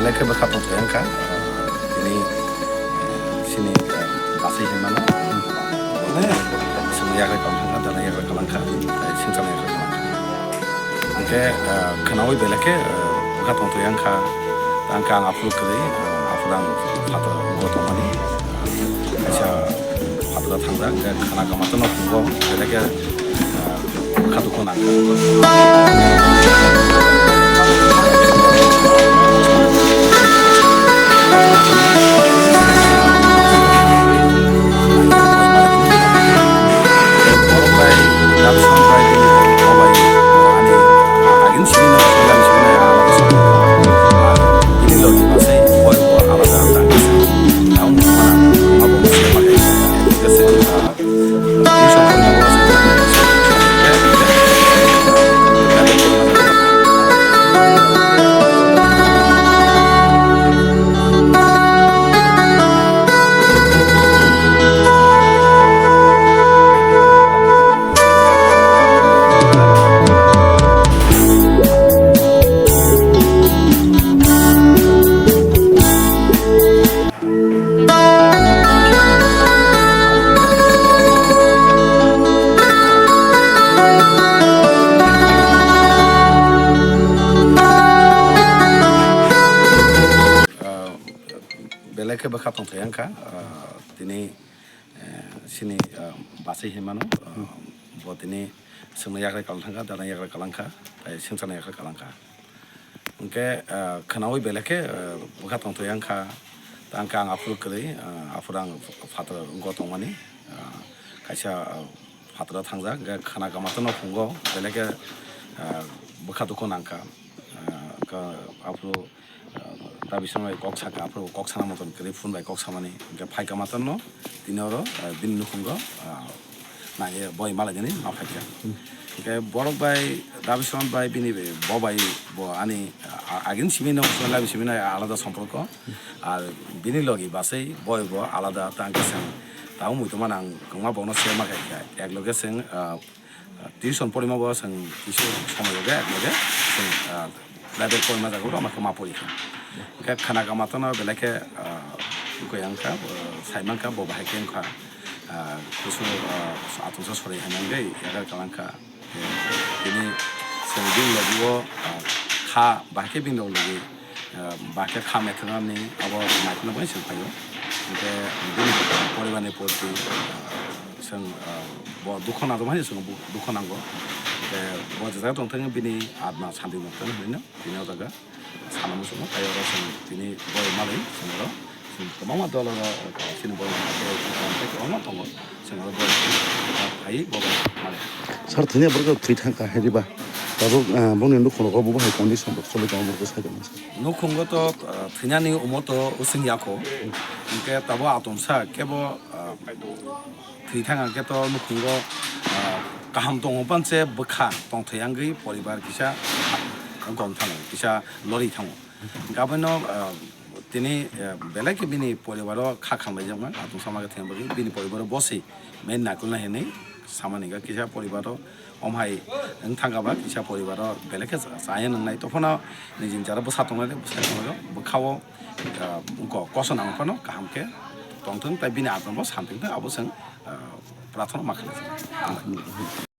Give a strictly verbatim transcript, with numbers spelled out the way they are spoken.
Belai khe bwkha tongthai wngkha, tini, eh, chini, eh, bachai hinmano. Onek chwng yakle tongthangkha, dana yakle kwlangkha, tei swngcharno yakle kwlangkha. Hwnkhe, eh, khwnaui belai khe, eh, bwkha tongthai wngkha. Tangkhe ang aphuru kwrwi, eh, aphuru ang phatar wngwi tongmani. Kaisa phataro thangjak, hwnkhe khwna kama tano phungo, belai khe, ah, bwkha dukhu nangkha. Belai khe bwkha tongthai wngkha, ah, tini, eh, chini, ah, bachai hinmano, ah, bo tini chwngno yakle kwlangkha, dana yakle kwlangkha, tei swngcharno yakle kwlangkha. Hwnkhe, ah, khwnaui belai khe, ah, bwkha tongthai wngkha. Tangkhe ang aphuru kwrwi, ah, aphuru ang phatar wngwi tongmani, ah, kaisa, ah, phataro thangjak, hwnkhe khwna kama tano phungo, belai khe, ah, bwkha dukhu nangkha. Ah, ka-, aphuru, ah, ta bising bai kok sakha, aphuru kok sana moton kwrwi phone bai kok samani, hwnkhe phai kama tano tini oro, ah, bini nukhungo, ah, nai, boi malai nini ma phaikha. Hmm. Hwnkhe borok bai, Dabi Swan bai, bini bo bai, bo ani, a-, agini simi no, Swan Dabi simi no alada somporko. Hmm. Ar bini logi bachai boi bo alada, tang khe chwng tabuk muitu mano ang kwbangma borokno share ma khaikha. Ek loge chwng, ah, tuition porima bo chwng kisa somoi loge, ek loge chwng, ah, Private porima jaga o ma khe ma pori kha. Hwnkhe khwna kama tano belai khe, ah, wngkha, ah, sai mankha, bo bahai khe wngkha, ah, kusu, ah, atungsa sori hai mangwi yagar kwlangkha. Tini chwng bini logi o, ah, kha bahai khe bini logi, ah, bahai khe kha methwnani abo naikhe bai chwng phaio. Hwnkhe bini poribarni proti, ah, chwng, ah, bo dukho nangjakmani chwng dukho nango. Hwnkhe bo je jaga tongthwng bini atma santi tongthwng hinwi no. Tini o jaga sana muchungo, tei oro chwng tini boi malwi chwng oro chwng kwbangma dol oro chini boi malwi kwbangma tongo, chwng oro boi phai bo bai malwi. Sir, thwina borok thwi thangkha hai riba? Tabuk, ah, bongni nukhungo bo bahai condition rok choli tongo, borok sai tongma sir. Nukhungo to, ah, thwinani umo to using yako, hwnkhe tabuk atomsa kebo, ah, thwi thang khe to nukhungo, ah, kaham tongo panse bwkha tongthai wngwi poribar kisa gom thango, kisa lori thango. Hwnkhe abono, ah, tini, ah, belai khe bini poribaro kha khamlaijakma, atungsama khe thwngya bagwi bini poribaro boswi main nakulna hinwi samani kha kisa poribaro omhai wng thangkha ba kisa poribaro belai khe chaya nwngnai. Tophano nini jara bwsa tongnai, bwsa tongnai bwkhao, ah, wngkha koso nang phano kaham khe tongthwng tei bini atma bo santi wngthwng abo chwng, ah, prathana ma khlaijak.